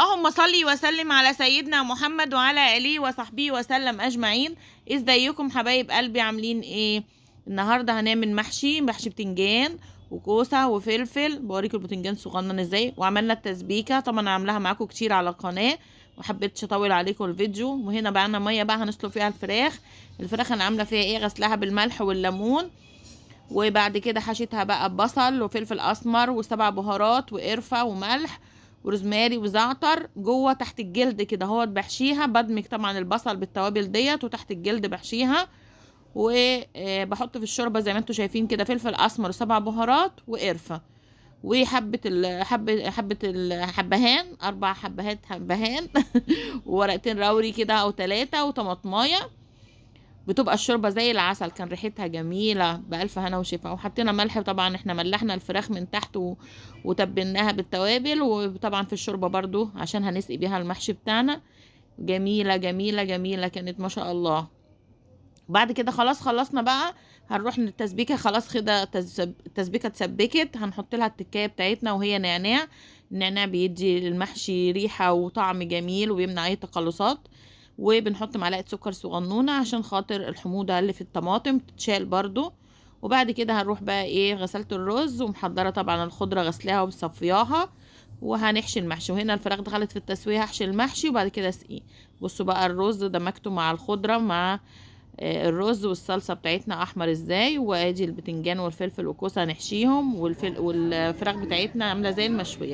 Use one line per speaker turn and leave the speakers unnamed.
اللهم صل وسلم على سيدنا محمد وعلى اله وصحبه وسلم اجمعين. ازيكم حبايب قلبي؟ عاملين ايه؟ النهارده هنعمل محشي بتنجان وكوسه وفلفل. بوريكم البتنجان صغنن ازاي، وعملنا التسبيكه. طبعا عاملاها معاكم كتير على القناة، وحبيتش اطول عليكم الفيديو. وهنا بقى لنا مية بقى هنسلق فيها الفراخ. الفراخ انا عامله فيها ايه؟ غسلها بالملح والليمون، وبعد كده حشيتها بقى ببصل وفلفل اسمر وسبع بهارات وقرفه وملح وروزماري وزعتر جوه تحت الجلد كده اهوت. بحشيها، بدمج طبعا البصل بالتوابل ديت، وتحت الجلد بحشيها، وبحط في الشوربة زي ما انتم شايفين كده فلفل اسمر وسبع بهارات وقرفه وحبه ال حبه حبه الحبهان، 4 حبهات حبهان وورقتين راوري كده او 3 وطماطمايه. بتبقى الشوربة زي العسل، كان ريحتها جميلة بالف هنا وشفا. وحطينا ملح، طبعا احنا ملحنا الفراخ من تحت وتبلناها بالتوابل، وطبعا في الشوربة برضو عشان هنسقي بيها المحشي بتاعنا. جميلة جميلة جميلة كانت ما شاء الله. بعد كده خلاص خلصنا بقى، هنروح للتسبيكه. خلاص كده التسبيكه اتسبكت، هنحط لها التكايه بتاعتنا وهي نعناع. النعناع بيدي للمحشي ريحه وطعم جميل وبيمنع اي تقلصات. وبنحط معلقه سكر صغنونه عشان خاطر الحموضة اللي في الطماطم تتشال برضو. وبعد كده هنروح بقى ايه، غسلت الرز ومحضره طبعا الخضرة، غسلاها ومصفياها، وهنحشي المحشي. وهنا الفراخ دخلت في التسوية، هحشي المحشي وبعد كده اسقيه. بصوا بقى الرز دمجته مع الخضرة مع الرز والصلصه بتاعتنا احمر ازاي. وادي البتنجان والفلفل والكوسه هنحشيهم، والفراخ بتاعتنا عامله زي المشويه.